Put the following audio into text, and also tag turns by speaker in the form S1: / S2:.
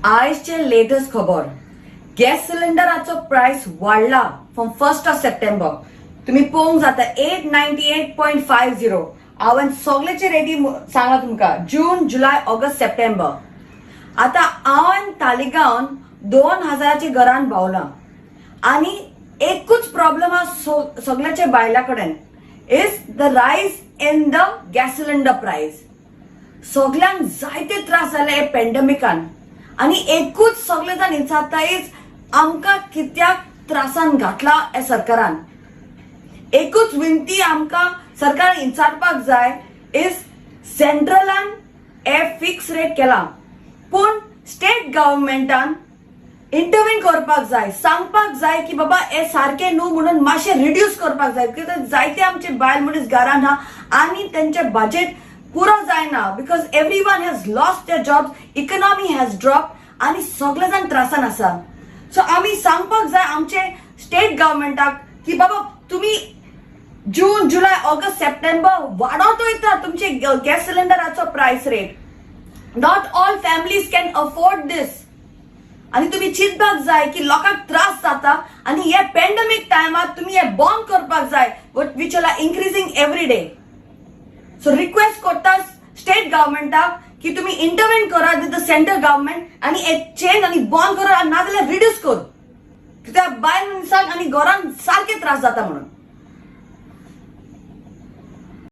S1: आयजचे latest खबर, gas सिलिंडराचो price वाडला from 1st of September. तुम्ही पळोवंक जाता, 898.50. हांवें सगळ्याचे रेटी सांगला तुमकां, जून, जुलय, ऑगस्ट, सप्टेंबर. आता हांवें तालिगांवन 2000च्या घरान भावलां आनी एकूच प्रॉब्लम आहा सगळ्याच्या बायलां कडेन, is the rise in the gas cylinder price. सगळ्यांक जायते त्रास जाले हे पेंडमिकान आनी एकूच सगळे जाण विचारता is, आमकां कित्याक त्रासान घातला हे सरकारान? एकूच विनंती आमकां सरकारान विचारपाक जाय is, सेंट्रलान हे फिक्स रेट केला, पूण स्टेट गव्हर्मेंटान इंटरव्हीन करपाक जाय, सांगपाक जाय की बाबा हे सारके न्हू म्हणून मातशें रिड्यूस करपाक जाय, कित्याक जायते आमचे बायल मनीस घरान आहा आनी तेंचे बजेट पुरो जायना, because everyone has lost their job, economy has drop आनी सगळे जाण त्रासान आसा. सो आमी सांगपाक जाय आमचे स्टेट गव्हर्मेंटाक की बाबा, तुमी जून, जुलय, ऑगस्ट, सप्टेंबर वाडत वयता तुमचे gas सिलिंडराचो price rate. Not all families can afford this. आणि तुम्ही चिंतपाक जाय की लोकांक त्रास जाता आणि हे पेंडमिक टायमात तुम्ही हे बंद करपाक जाय, which are increasing every day. So request करता स्टेट गव्हर्मेंटाक की तुम्ही इंटरव्हेन करा विथ the central government आणि एक चेंज आणि बंद करा, नाजाल्यार रिड्यूस कर, कित्याक बायल मनशाक आनी घरान सारके त्रास जाता म्हणून.